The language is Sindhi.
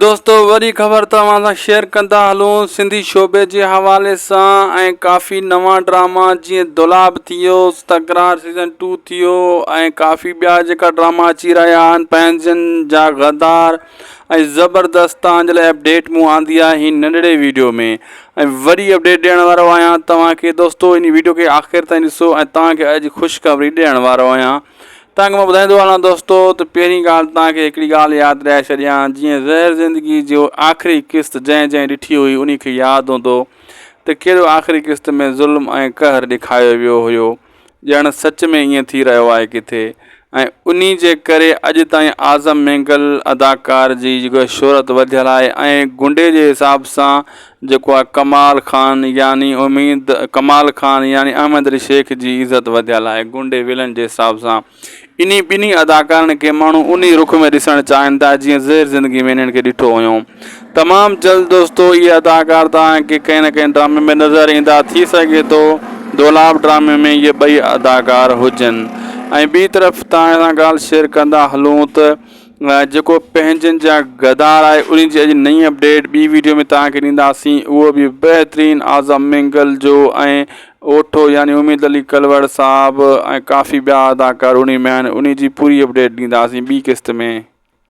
دوستو وڏي خبر توهان سان شيئر ڪندا هلون سنڌي شعبي جي حوالي سان ۽ ڪافي نوان ڊراما جيئن دولاب ٿي ويو تڪرار سيزن ٽو ٿي ويو ۽ ڪافي ٻيا جيڪا ڊراما اچي رهيا آهن پنهنجن جا غدار ۽ زبردست توهان جي لاء اپڊيٽ مون آندي آهي هي ننڍڙي ويڊيو ۾ ۽ وڏي اپڊيٽ ڏيڻ وارو آهيان توهان کي دوستو ان ويڊيو کي آخر تائين ڏسو ۽ توهان کي اڄ خوشخبري ڏيڻ وارو آهيان توهان کي مان ٻڌائيندو هلان دوستو ته پهرين ڳالهه توهان کي هڪڙي ڳالهه ياد ڏياري ڇڏيان جيئن زهر زندگي جو آخري قسط جنهن جنهن ڏٺي هئي انهي کي ياد هوندو ته ڪهڙو آخري قسط ۾ ظلم ۽ قهر ڏيکايو ويو هيو ڄڻ سچ ۾ ائين ٿي رهيو آهي ڪٿي ۽ انهي جي ڪري اڄ تائين اعظم مينگل اداڪار جي جيڪو شهرت وڌيل آهي ۽ گنڊي جي حساب سان جيڪو آهي ڪمال خان يعني اميد ڪمال خان يعني احمد علي شيخ جي عزت وڌيل آهي گونڊي ولن جي حساب سان انهي ٻنهي اداڪارن کي ماڻهو انهي رخ ۾ ڏسڻ چاهين ٿا جيئن زهر زندگي ۾ انهن کي ڏٺو هيو تمام جلد دوستو اهي اداڪار توهان کي ڪنهن نه ڪنهن ڊرامي ۾ نظر ايندا ٿي سگهي ٿو دولاب ڊرامي ۾ اهي ٻئي اداڪار هجن ۽ ٻي طرف توهان سان ڳالهه شيئر ڪندا هلون ته جيڪو پنهنجن جا غدار آهي انهي جي اڄ نئين اپڊيٽ ٻي ويڊيو ۾ توهان کي ڏينداسين اهو به بهترين اعظم مينگل جو ۽ اوٺو يعني اميد علي ڪلوڙ صاحب ۽ ڪافي ٻيا اداڪار انهي ۾ آهن انهي جي پوري اپڊيٽ ڏينداسين ٻي قسط ۾.